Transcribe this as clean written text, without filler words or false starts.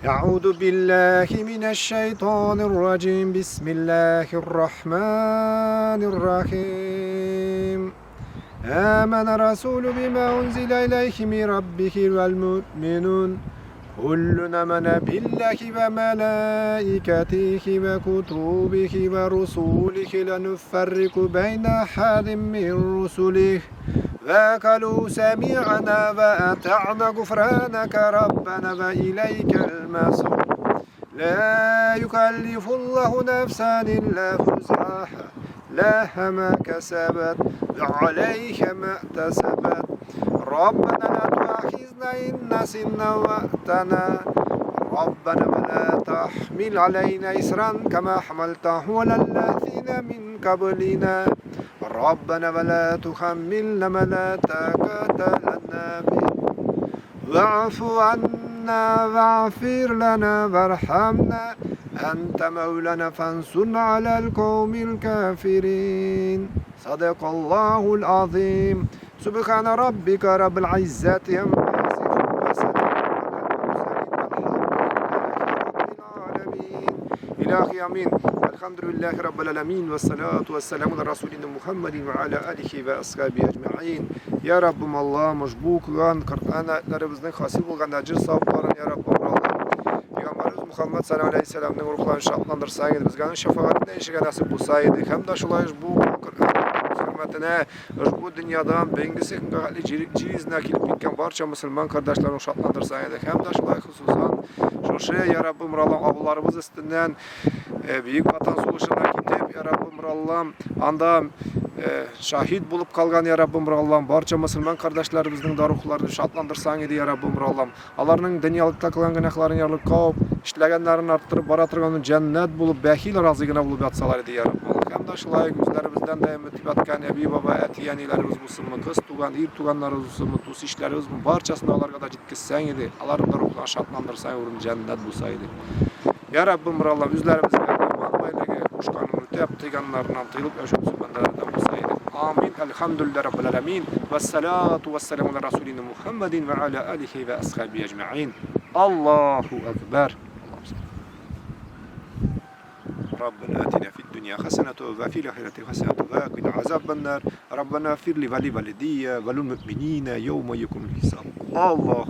أعوذ بالله من الشيطان الرجيم بسم الله الرحمن الرحيم آمن الرسول بما أنزل إليه من ربه والمؤمنون كل آمن بالله وملائكته وكتبه ورسله لا نفرق بين أحد من رسله وقالوا سمعنا وأطعنا غفرانك ربنا وإليك المصير لا يكلف الله نفسا إلا وسعها لها ما كسبت وعليها ما اكتسبت ربنا لا تؤاخذنا إن نسينا وأخطأنا ربنا ولا تحمل علينا إصرا كما حملته على الذين من قبلنا ربنا ولا تحملنا ما لا طاقة لنا به واعف عنا واغفر لنا وارحمنا أنت مولانا فانصرنا على القوم الكافرين صدق الله العظيم سبحان ربك رب العزة عما يصفون وسلام على المرسلين والحمد لله رب العالمين إلهي آمين الحمد لله رب العالمين والصلاة والسلام على رسولنا محمد وعلى آله وأصحابه أجمعين يا Rabbim Allah'ım uşbu укыган Коръән аятларыбызның хасил булган әҗер савапларын я Раббым Аллаһ Пәйгамбәребез Мухаммад саллаллаһу алейһи вәсәлләмнең рухларын шатландырсаң иде, безгә аның шәфәгатенә ирешергә насыйп булса иде. Һәм дә шулай ушбу Коръән хөрмәтенә ушбу дөньядан бүгенгесе көнгә хәтле җир йөзенә килеп киткән барча мөселман кардәшләрен шатландырсаң иде. Һәм дә шулай хосусан шушы я Раббым Аллаһ авылларыбыз өстеннән Бөек Ватан сугышына китеп, я Раббым, Аллам, анда шаһит булып калган, я Раббым, Аллам, барча мөселман кардәшләребезнең дә рухларын шатландырсаң иде, я Раббым, Аллам. Аларның дөньялыкта кылган гөнаһларын ярлыкап, эшләгәннәрен арттырып бара торган җәннәт булып, бәхил разый гына булып ятсалар иде, я Раббым. Һәм дә шулай үзләребездән дә өмет яткан әби-баба, әти-әниләребез булсынмы, кыз туган, ир туганнарыбыз булсынмы, дус-ишләребез барчасын аларга да җиткезсәң иде, аларның да рухларын шатландырсаң, урын җәннәт булса иде. Я Раббым, Аллам, үзләребезгә иман байлыгы, кушканын үтәп, тыйганнарыннан тыелып яшәүче бәндәләрдән булса идек. Амин. Әлхәмдүлилләһи раббил әләмин. Вәссалату вәссәламу аля расулина Мухаммадин ва аля алихи ва асхаби әҗмәгин. Аллаһу әкбәр. ربنا آتنا في الدنيا حسنة وفي الآخرة حسنة وقنا عذاب النار ربنا اغفر لي ولوالدي وللمؤمنين يوم يقوم الحساب الله.